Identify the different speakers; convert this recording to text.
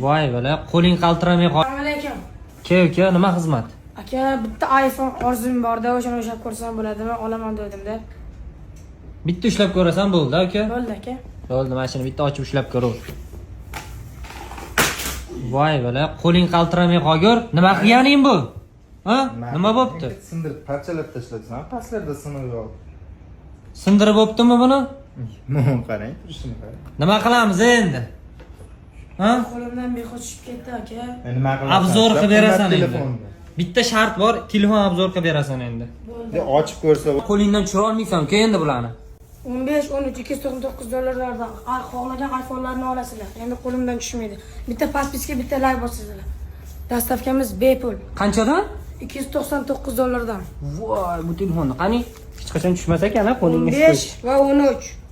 Speaker 1: Voy bola, qo'ling qaltiramay qol.
Speaker 2: Assalomu alaykum.
Speaker 1: Aka, uka, nima xizmat?
Speaker 2: Aka, bitta iPhone orzum borda, o'shani ushlab ko'rsam bo'ladimi? Olaman dedim-da.
Speaker 1: Bitta ushlab ko'rasan, bo'ldi, aka.
Speaker 2: Bo'ldi, aka.
Speaker 1: Bo'ldi, mana shuni bitta ochib ushlab ko'raver. Voy bola, qo'ling qaltiramay qolgur. Nima qilganing bu? Ha? Nima bo'pti?
Speaker 3: Sindirib, parchalab tashlabsan, pastlarda siniq yo'q.
Speaker 1: Sindirib bo'ptimi buni?
Speaker 3: Mana qarang, turishini qarang.
Speaker 1: Nima qilamiz endi? Ha?
Speaker 2: Qo'limdan bexos tushib ketdi, aka.
Speaker 3: E, nima qilasan?
Speaker 1: Обзор qilib berasan endi.
Speaker 3: Telefonni.
Speaker 1: Bitta shart bor, telefon обзор qilib berasan endi.
Speaker 2: Bo'ldi.
Speaker 3: De, ochib ko'rsa.
Speaker 1: Qo'lingdan tushira olmaysan, uka, endi bularni.
Speaker 2: 15, 13, 299 dollarlardan xohlagan iPhone'larni olasizlar. Endi qo'limdan tushmaydi. Bitta подписка, bitta layk bosasizlar. Доставка miz bepul.
Speaker 1: Qanchadan?
Speaker 2: 299 dollardan.
Speaker 1: Voy, bu telefonni qani? Hech qachon tushmas ekan, ha, qo'lingga.
Speaker 2: 15 va 13.